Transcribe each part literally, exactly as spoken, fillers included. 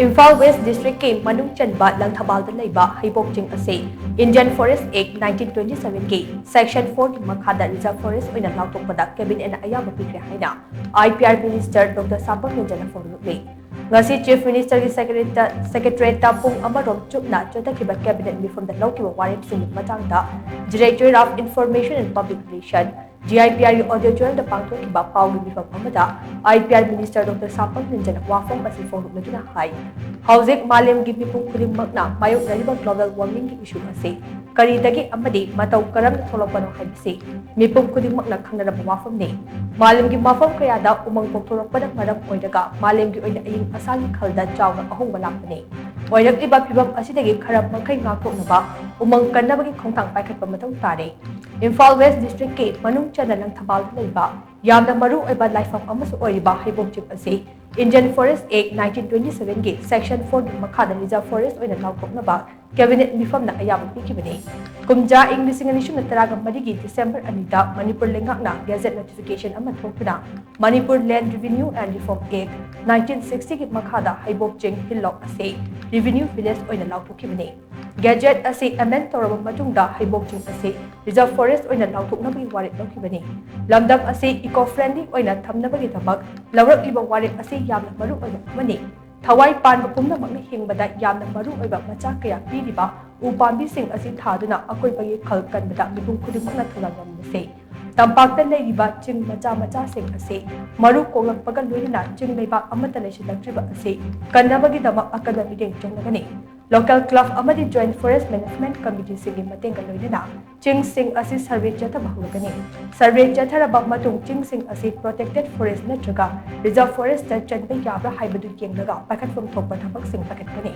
Imphal west ꯗꯤꯁꯇ꯭ꯔꯤꯛꯀꯤ ꯃꯅꯨꯡ ꯆꯟꯕ ꯂꯪꯊꯕꯥꯜꯗ ꯂꯩꯕ ꯍꯩꯕꯣꯛ ꯆꯤꯡ ꯑꯁꯤ Indian Forest Act nineteen twenty seven ꯒꯤ Section four ꯒꯤ ꯃꯈꯥꯗ Reserve Forest ꯑꯣꯏꯅ ꯂꯥꯎꯊꯣꯛꯄꯗ Cabinet ꯅ ꯑꯌꯥꯕ ꯄꯤꯈ꯭ꯔꯦ ꯍꯥꯏꯅ I P R Minister Doctor ꯁꯥꯄꯝ ꯔꯟꯖꯟꯅ ꯐꯣꯡꯗꯣꯛꯂꯤ꯫ ꯉꯁꯤ Chief Minister ꯒꯤ Secretariat ꯇ ꯄꯨꯡ ꯑꯃꯔꯣꯝ ꯆꯨꯞꯅ ꯆꯠꯊꯈꯤꯕ Cabinet ꯃꯤꯐꯝꯗ ꯂꯧꯈꯤꯕ ꯋꯥꯔꯦꯞꯁꯤꯡꯒꯤ ꯃꯇꯥꯡꯗ Directorate of Information and Public Relation, D I P R ꯒꯤ auditorium ꯗ ꯄꯥꯡꯊꯣꯛꯈꯤꯕ ꯄꯥꯎꯒꯤ ꯃꯤꯐꯝ ꯑꯃꯗ I P R Minister Doctor ꯁꯥꯄꯝ ꯔꯟꯖꯟꯅ ꯋꯥꯐꯝ ꯑꯁꯤ ꯐꯣꯡꯗꯣꯛꯂꯗꯨꯅ ꯍꯥꯏ, ꯍꯧꯖꯤꯛ ꯃꯥꯂꯦꯝꯒꯤ ꯃꯤꯄꯨꯝ ꯈꯨꯗꯤꯡꯃꯛꯅ ꯃꯥꯌꯣꯛꯅꯔꯤꯕ global warming ꯒꯤ issue ꯑꯁꯤ ꯀꯔꯤꯗꯒꯤ ꯑꯃꯗꯤ ꯃꯇꯧ ꯀꯔꯝꯅ ꯊꯣꯛꯂꯛꯄꯅꯣ ꯍꯥꯏꯕꯁꯤ ꯃꯤꯄꯨꯝ ꯈꯨꯗꯤꯡꯃꯛꯅ ꯈꯪꯅꯔꯕ ꯋꯥꯐꯝꯅꯤ꯫ ꯃꯥꯂꯦꯝꯒꯤ ꯃꯐꯝ ꯀꯌꯥꯗ ꯎꯃꯪ ꯀꯣꯛꯊꯣꯔꯛꯄꯅ ꯃꯔꯝ ꯑꯣꯏꯔꯒ ꯃꯥꯂꯦꯝꯒꯤ ꯑꯣꯏꯅ ꯑꯏꯪ ꯑꯁꯥꯒꯤ ꯈꯜꯗ ꯆꯥꯎꯅ ꯑꯍꯣꯡꯕ ꯂꯥꯛꯄꯅꯤ꯫ ꯑꯣꯏꯔꯛꯂꯤꯕ ꯐꯤꯕꯝ ꯑꯁꯤꯗꯒꯤ ꯈꯔ ꯃꯈꯩ ꯉꯥꯛꯊꯣꯛꯅꯕ ꯎꯃꯪ ꯀꯟꯅꯕꯒꯤ ꯈꯣꯡꯊꯥꯡ ꯄꯥꯏꯈꯠꯄ ꯃꯊꯧ ꯇꯥꯔꯦ꯫ ꯏꯝꯐꯥꯜ ꯋꯦꯁ ꯗꯤꯁꯇ꯭ꯔꯤꯛꯀꯤ ꯃꯅꯨꯡ ꯆꯟꯅ ꯂꯪꯊꯕꯥꯜꯗ ꯂꯩꯕ ꯌꯥꯝꯅ ꯃꯔꯨ ꯑꯣꯏꯕ ꯂꯥꯏꯐꯝ ꯑꯃꯁꯨ ꯑꯣꯏꯔꯤꯕ ꯍꯩꯕꯣꯛ ꯆꯤꯡ ꯑꯁꯤ Indian Forest Act nineteen twenty seven ꯒꯤ Section four ꯒꯤ ꯃꯈꯥꯗ Reserve Forest ꯑꯣꯏꯅ ꯂꯥꯎꯊꯣꯛꯅꯕ Cabinet ꯃꯤꯐꯝꯅ ꯑꯌꯥꯕ ꯄꯤꯈꯤꯕꯅꯤ꯫ ꯀꯨꯝꯖꯥ ꯏꯪ ꯂꯤꯁꯤꯡ ꯑꯅꯤ ꯁꯨꯞꯅ ꯇꯔꯥꯒ ꯃꯔꯤꯒꯤ December ꯑꯅꯤꯗ ꯃꯅꯤꯄꯨꯔ ꯂꯩꯉꯥꯛꯅ Gazette notification ꯑꯃ ꯊꯣꯛꯇꯨꯅ Manipur Land Revenue and Reform Act nineteen sixty ꯒꯤ ꯃꯈꯥꯗ ꯍꯩꯕꯣꯛ ꯆꯤꯡ ꯍꯤꯜꯂꯣꯛ ꯑꯁꯤ Revenue Village ꯑꯣꯏꯅ ꯂꯥꯎꯊꯣꯛꯈꯤꯕꯅꯤ꯫ Gazette ꯑꯁꯤ amend ꯇꯧꯔꯕ ꯃꯇꯨꯡꯗ ꯍꯩꯕꯣꯛ ꯆꯤꯡ ꯑꯁꯤ Reserve Forest ꯑꯣꯏꯅ ꯂꯥꯎꯊꯣꯛꯅꯕꯒꯤ ꯋꯥꯔꯦꯞ ꯂꯧꯈꯤꯕꯅꯤ꯫ ꯂꯝꯗꯝ ꯑꯁꯤ eco friendly ꯑꯣꯏꯅ ꯊꯝꯅꯕꯒꯤꯗꯃꯛ ꯂꯧꯔꯛꯂꯤꯕ ꯋꯥꯔꯦꯞ ꯑꯁꯤ ꯌꯥꯝꯅ ꯃꯔꯨ ꯑꯣꯏꯕ ꯑꯃꯅꯤ꯫ ꯊꯋꯥꯏ ꯄꯥꯟꯕ ꯄꯨꯝꯅꯃꯛꯅ ꯍꯤꯡꯕꯗ ꯌꯥꯝꯅ ꯃꯔꯨ ꯑꯣꯏꯕ ꯃꯆꯥꯛ ꯀꯌꯥ ꯄꯤꯔꯤꯕ ꯎ ꯄꯥꯝꯕꯤꯁꯤꯡ ꯑꯁꯤ ꯊꯥꯗꯨꯅ ꯑꯀꯣꯏꯕꯒꯤ ꯈꯜ ꯀꯟꯕꯗ ꯃꯤꯄꯨꯝ ꯈꯨꯗꯤꯡꯃꯛꯅ ꯊꯧꯗꯥꯡ ꯌꯥꯎꯃꯤꯟꯅꯁꯤ꯫ ꯇꯝꯄꯥꯛꯇ ꯂꯩꯔꯤꯕ ꯆꯤꯡ ꯃꯆꯥ ꯃꯆꯥꯁꯤꯡ ꯑꯁꯤ ꯃꯔꯨ ꯀꯣꯛꯂꯛꯄꯒ ꯂꯣꯏꯅꯅ ꯆꯤꯡ ꯂꯩꯕꯥꯛ ꯑꯃꯠꯇ ꯂꯩꯁꯤꯜꯂꯛꯇ꯭ꯔꯤꯕ ꯑꯁꯤ ꯀꯟꯅꯕꯒꯤꯗꯃꯛ ꯑꯀꯟꯕ ꯃꯤꯠꯌꯦꯡ ꯆꯪꯂꯒꯅꯤ꯫ Local club ꯑꯃꯗꯤ Joint Forest Management Committeeꯁꯤꯡꯒꯤ ꯃꯇꯦꯡꯒ ꯂꯣꯏꯅꯅ ꯆꯤꯡꯁꯤꯡ ꯑꯁꯤ survey ꯆꯠꯊꯕ ꯍꯧꯔꯒꯅꯤ꯫ Survey ꯆꯠꯊꯔꯕ ꯃꯇꯨꯡ ꯆꯤꯡꯁꯤꯡ ꯑꯁꯤ protected forest ꯅꯠꯇ꯭ꯔꯒ Reserve Forestꯇ ꯆꯟꯕ ꯌꯥꯕ꯭ꯔꯥ ꯍꯥꯏꯕꯗꯨ ꯌꯦꯡꯂꯒ ꯄꯥꯏꯈꯠꯐꯝ ꯊꯣꯛꯄ ꯊꯕꯛꯁꯤꯡ ꯄꯥꯏꯈꯠꯀꯅꯤ꯫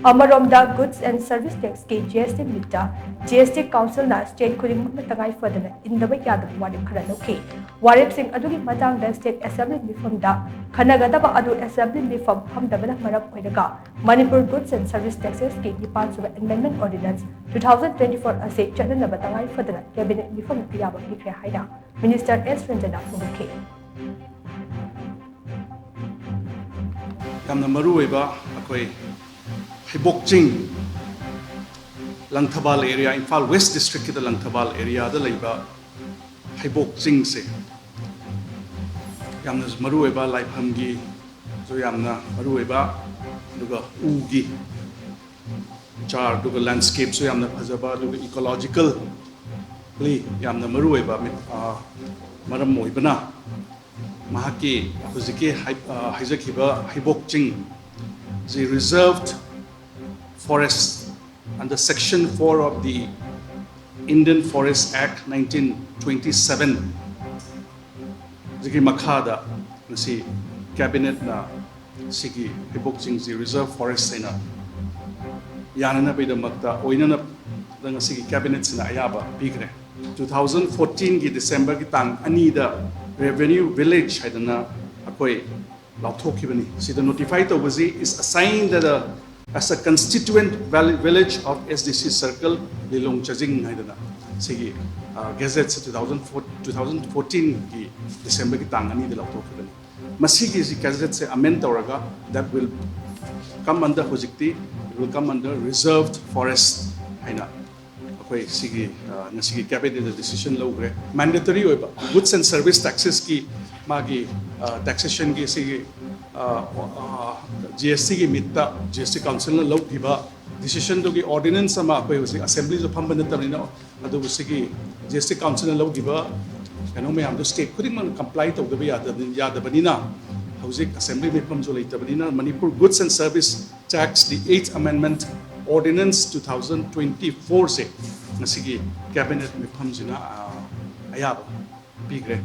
ꯑꯃꯔꯣꯝꯗ Goods and Service Taxꯀꯤ G S T Meetꯇ G S T Councilꯅ state ꯈꯨꯗꯤꯡꯃꯛꯅ ꯇꯉꯥꯏ ꯐꯗꯅ ꯏꯟꯗꯕ ꯌꯥꯗꯕ ꯋꯥꯔꯦꯞ ꯈꯔ ꯂꯧꯈꯤ꯫ ꯋꯥꯔꯦꯞꯁꯤꯡ ꯑꯗꯨꯒꯤ ꯃꯇꯥꯡꯗ state assembly ꯃꯤꯐꯝꯗ ꯈꯟꯅꯒꯗꯕ ꯑꯗꯨ assembly ꯃꯤꯐꯝ ꯐꯝꯗꯕꯅ ꯃꯔꯝ ꯑꯣꯏꯔꯒ Manipur Goods and Service Taxesꯀꯤ ꯅꯤꯄꯥꯟ ꯁꯨꯕ Amendment Ordinance two thousand twenty-four ꯑꯁꯤ ꯆꯠꯅꯅꯕ ꯇꯉꯥꯏ ꯐꯗꯅ Cabinet ꯃꯤꯐꯝ ꯑꯌꯥꯕ ꯄꯤꯈ꯭ꯔꯦ ꯍꯥꯏꯅ Minister S ꯔꯟꯖꯟꯅ ꯐꯣꯡꯗꯣꯛꯈꯤ꯫ ꯌꯥꯝꯅ ꯃꯔꯨ ꯑꯣꯏꯕ ꯑꯩꯈꯣꯏ ꯍꯩꯕꯣꯛ ꯆꯤꯡ, ꯂꯪꯊꯕꯥꯜ ꯑꯦꯔꯤꯌꯥ, ꯏꯝꯐꯥꯜ ꯋꯦꯁ ꯗꯤꯁꯇ꯭ꯔꯤꯛꯀꯤꯗ ꯂꯪꯊꯕꯥꯜ ꯑꯦꯔꯤꯌꯥꯗ ꯂꯩꯕ ꯍꯩꯕꯣꯛ ꯆꯤꯡꯁꯦ ꯌꯥꯝꯅ ꯃꯔꯨꯑꯣꯏꯕ, ꯂꯥꯏꯐꯝꯒꯤꯁꯨ ꯌꯥꯝꯅ ꯃꯔꯨꯑꯣꯏꯕ, ꯑꯗꯨꯒ ꯎꯒꯤ ꯆꯥꯔ, ꯑꯗꯨꯒ ꯂꯦꯟꯁꯀꯦꯞꯁꯨ ꯌꯥꯝꯅ ꯐꯖꯕ, ꯑꯗꯨꯒ ꯏꯀꯣꯂꯣꯖꯤꯀꯦꯜꯂꯤ ꯌꯥꯝꯅ ꯃꯔꯨꯑꯣꯏꯕ ꯃꯔꯝ ꯑꯣꯏꯕꯅ, ꯃꯍꯥꯛꯀꯤ ꯍꯧꯖꯤꯛꯀꯤ ꯍꯥꯏꯖꯈꯤꯕ ꯍꯩꯕꯣꯛ ꯆꯤꯡꯁꯤ reserved forest under section four of the Indian Forest Act nineteen twenty seven ꯒꯤ ꯃꯈꯥꯗ ꯉꯁꯤ ꯀꯦꯕꯤꯅꯦꯠꯅ ꯁꯤꯒꯤ ꯍꯩꯕꯣꯛ ꯆꯤꯡꯁꯤ reserved forest ꯍꯥꯏꯅ ꯌꯥꯅꯅꯕꯒꯤꯗꯃꯛꯇ, ꯑꯣꯏꯅꯅꯕꯗ ꯉꯁꯤꯒꯤ ꯀꯦꯕꯤꯅꯦꯠꯁꯤꯅ ꯑꯌꯥꯕ ꯄꯤꯈ꯭ꯔꯦ꯫ Two thousand fourteen ꯒꯤ ꯗꯤꯁꯦꯝꯕꯔꯒꯤ ꯇꯥꯡ ꯑꯅꯤꯗ revenue village ꯍꯥꯏꯗꯅ ꯑꯩꯈꯣꯏ ꯂꯥꯎꯊꯣꯛꯈꯤꯕꯅꯤ꯫ ꯁꯤꯗ notify ꯇꯧꯕꯁꯤ is assigned the as a constituent village of S D C circle ꯂꯤꯂꯣꯡ ꯆꯥꯖꯤꯡ ꯍꯥꯏꯗꯅ ꯁꯤꯒꯤ ꯒꯦꯖꯦꯠꯁꯦ two thousand four, two thousand fourteen ꯒꯤ ꯗꯤꯁꯦꯝꯕꯔꯒꯤ ꯇꯥꯡ ꯑꯅꯤꯗ ꯂꯥꯎꯊꯣꯛꯈꯤꯕꯅꯤ꯫ ꯃꯁꯤꯒꯤ ꯒꯦꯖꯦꯠꯁꯦ amend ꯇꯧꯔꯒ that will come under, ꯍꯧꯖꯤꯛꯇꯤ it will come under reserved forest ꯍꯥꯏꯅ ꯑꯩꯈꯣꯏ ꯁꯤꯒꯤ ꯉꯁꯤꯒꯤ ꯀꯦꯕꯤꯅꯦꯠꯅ decision ꯂꯧꯈ꯭ꯔꯦ꯫ Mandatory ꯑꯣꯏꯕ goods and service taxes ꯀꯤ ꯃꯥꯒꯤ taxation ꯒꯤ ꯁꯤꯒꯤ G S T ꯒꯤ ꯃꯤꯠꯇ G S T council ꯅ ꯂꯧꯈꯤꯕ decision ꯗꯨꯒꯤ ordinance ꯑꯃ ꯑꯩꯈꯣꯏ ꯍꯧꯖꯤꯛ assembly ꯁꯨ ꯐꯝꯕ ꯅꯠꯇꯕꯅꯤꯅ, ꯑꯗꯨꯕꯨ ꯁꯤꯒꯤ G S T council ꯅ ꯂꯧꯈꯤꯕ ꯀꯩꯅꯣ ꯃꯌꯥꯝꯗꯣ state ꯈꯨꯗꯤꯡꯃꯛꯅ comply ꯇꯧꯗꯕ ꯌꯥꯗꯕꯅꯤꯅ, ꯍꯧꯖꯤꯛ assembly ꯃꯤꯐꯝꯁꯨ ꯂꯩꯇꯕꯅꯤꯅ, Manipur Goods and Service Tax, the eighth Amendment Ordinance two thousand twenty four ꯁꯦ ꯉꯁꯤꯒꯤ cabinet ꯃꯤꯐꯝꯁꯤꯅ ꯑꯌꯥꯕ ꯄꯤꯈ꯭ꯔꯦ꯫